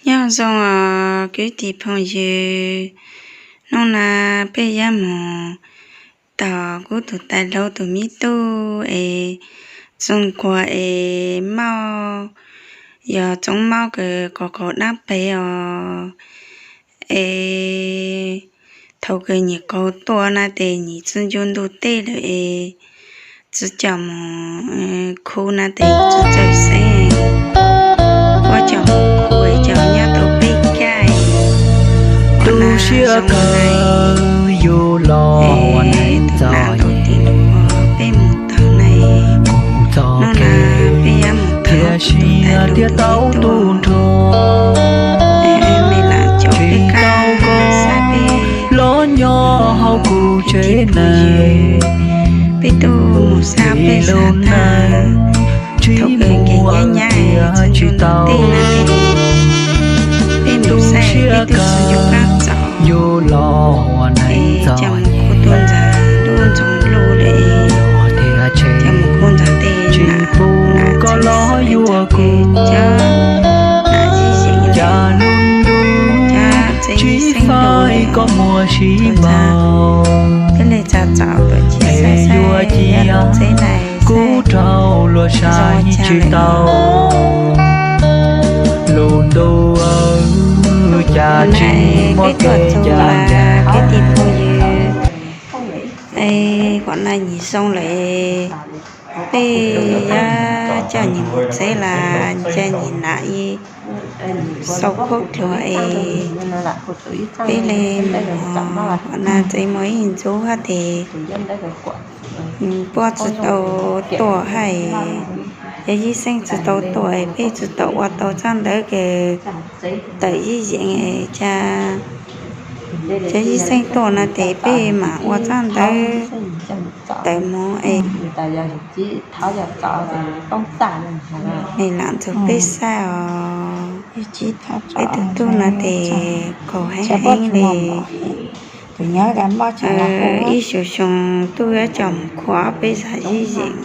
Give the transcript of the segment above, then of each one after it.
Nyob zoo os kwv tij phooj ywg, hnub no peb yuav mus taug kuv tus tais laug tus me tub es Txoov Kuag es Mauj, yog Txoov Mauj kws qaug qaug dab peg os. Es thaum kws nyuam qhuav tuaj na tes nyuam tsi ncu ntug teb lawm es tsi coj mus khu na tes tsi txawj xeeb, ua cov khu cov nyob tau peb kab. Tu siab kawg yus los ua neej txom nyem, peb mus taug na, kuv txom kev thiab siab thiab tau tu nrho, tsis tau koj los nyob hauv kuv tsev neeg, peb tub mus xa peb lub neej tsis muaj thiab tsis tau. Tu siab kawg yus los ua neej txom nyem, thiab tsis pub koj los yuav kuv, cas lub ntuj tsis faib koj muaj siab npaum, es yuav cia kuv rau luag saib tsis tau. Lub ntuj cas tsis muaj kev ncaj ncees. Huam na nyim zoo lawm, peb yuav coj nyim mus tsev las, nca nyim nam xau khaub dluag es peb le mus. Huam na tsev muaj ib ntxub hab tes puab tsi tau tuaj hab, yog Yij Xeeb tsi tau tuaj es peb tsi tau ua tau txaj ntawv kws tawm Yij Yeem es, cas Yij Xeeb tuaj na tes peb mam ua txaj ntawv tawm mus es. Nws lam ntxuag peb saib os, peb tug tub no tes qaug heev heev li. Ib xyoo xyoo tub yuav coj mus khuam ob peb zag Yij Yeem.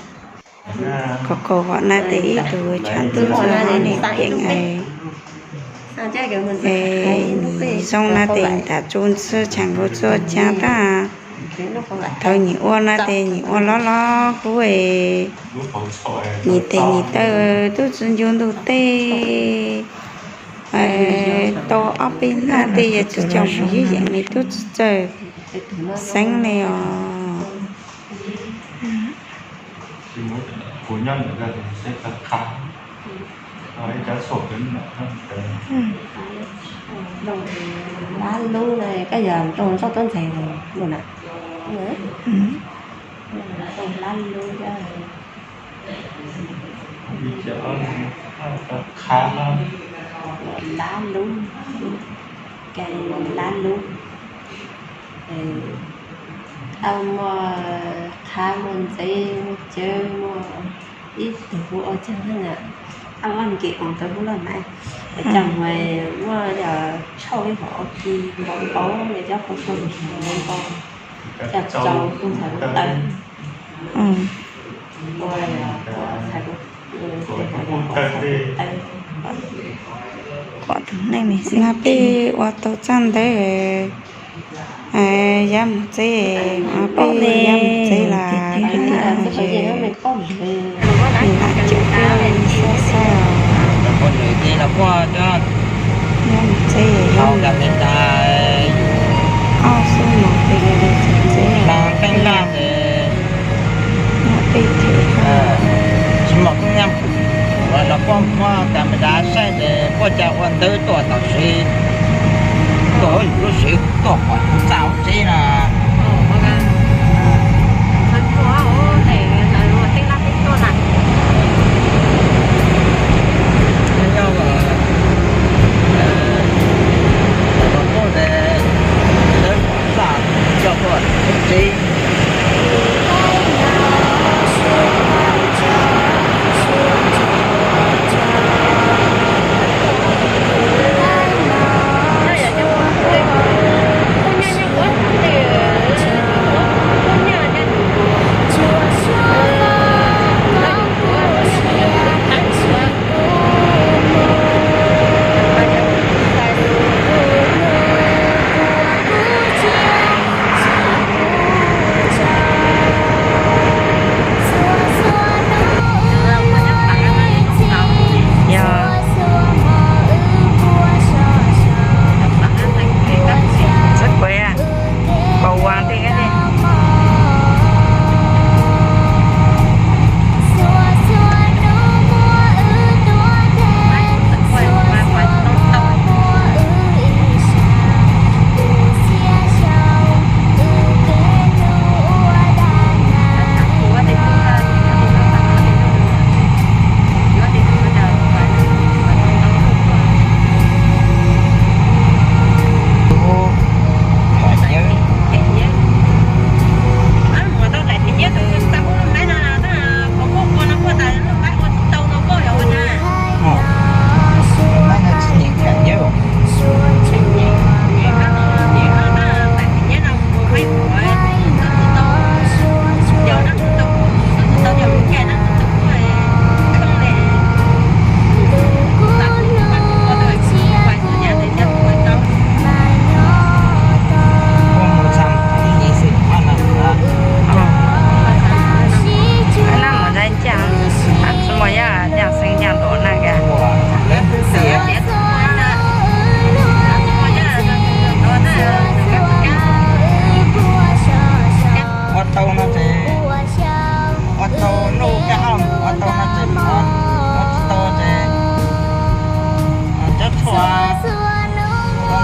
Qaug qaug huam na tes ib tug tshav ntuj txog hauv ne peem es, nyim zoo na tes tas tsu ntxhw tshav nkaus txhua caag tab. Thaum nyim ua na tes nyim ua loj loj kub es, nyim tes nyim taw tub tsi ncu ntug teb tau ob peb hnub tej yog tsi coj mus Yij Yeem li tub tsi txawj xeeb li os. Lab lub na, koj yog nrog zoj tuab ntxhais lawm na? Lab lub, lab lub, lab lub. Au, muaj qhab muaj ntxeeb muaj cawb muaj ib tug hu ua Txoov Mauj na, au, ua nkev koom tau hu loj na, Txoov Mauj muaj yog tshauj ib hom ua ki npau npau, cov qhov tshauj npau npau, cov tsaus tus ntxhais lub taw. Kuv tus neej ne, peb ua tau txaj ntawv, yuav mus tsev, peb yuav mus tsev lawm. Peb lam coj peb xab xab os, yuav mus tsev, ob xuab moos peb yuav mus tsev, peb them, tsis muaj koob nyab pum, los puab muab kas mem ras saib tes puab ca ua ntawv tuaj tam sim, tuaj lub siv tuaj pom kuv txaj ua tsev na.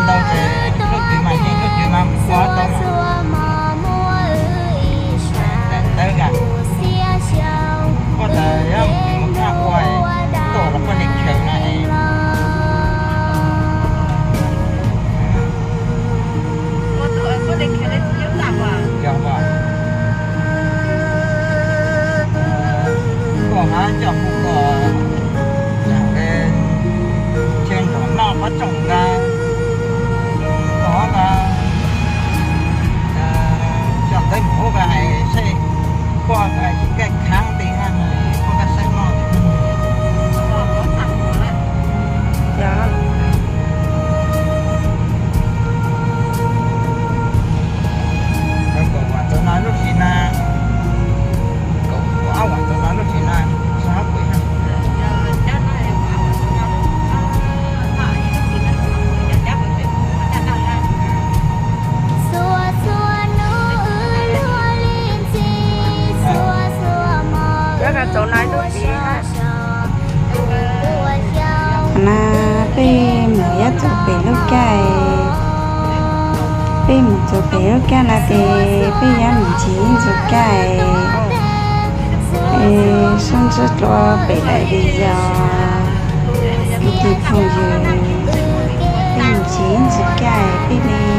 Tau ces hnub twg mas yeej hnub twg mas mus ua tau mas. Tawv kawg. Koj tas yog mus khaj ua tuaj los koj li khaws na es. Yog mas. Koj hab coj kuv koj, ces nrog noj pob tsoom nqa, koj nqa coj ntawd mus ua hais seb koj tsis kaj khaav ti na, koj kaj saib noj. Kaum vam tau no lub sim na, kaum ob vam tau no lub sim na, sab pem na. Txhua txhua hnub wb luag li ntxi, txhua txhua hmo wb sab so. Qhov no peb mus yuav txog pem lub caij, peb mus txog pem lub caij no ces peb yuav mus ntsis ntxuav caij, sab ntsib dlua pem daim li yog ib tug phooj ywg, peb mus ntsis ntxuav caij peb li